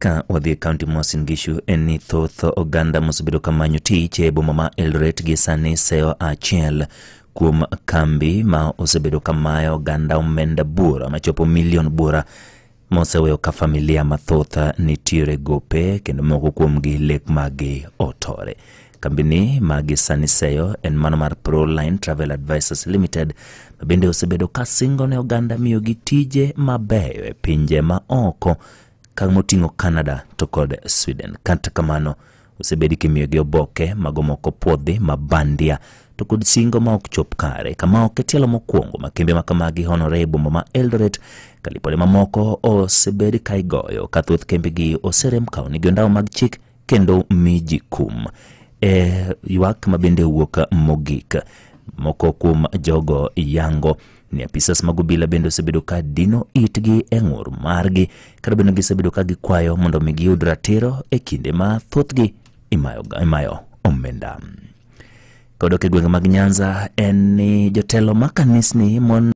Ka wadhi e kaunti ma Uasin Gishu, en ni thoth oganda mosebedo ka manyo tich e boma ma Eldoret gi sani seyo achiel kuom kambi ma osebedo ka mayo oganda omenda buora machopo milion buora, moseweyo ka familia mathoth nitiere gope kendo moko kuomgi lek maggi otore. Kambini ma gi sani seyo en mano mar Proline Travel Advisors Limited, ma bende osebedo ka singo ne oganda miyogi tije mabeyo e pinje ma oko ka moting'o Canada to kod Sweden. Kata kamano, osebedi kimiyogi oboke mago moko puodhi ma bandia to kod singo ma ok chop kare. Kama ok e tielo mokwongo ma kembe ma kamagi honore e boma ma Eldoret, ka lipode mamoko osebed ka igoyo ka thoth kembegi oserem kawo nigi ondawo mag chik kendo mi ji kum. E ywak ma bende owuok mogik, moko kuom jogo yango ni apisas mag obila bende osebedo ka dino itgi e ng'ur margi, kata bende gisebedo ka gikwayo mondo mi giyud ratiro e kinde ma thothgi imayo omenda. Kodok e gwenge mag Nyanza, en ni jotelo ma kanisni mon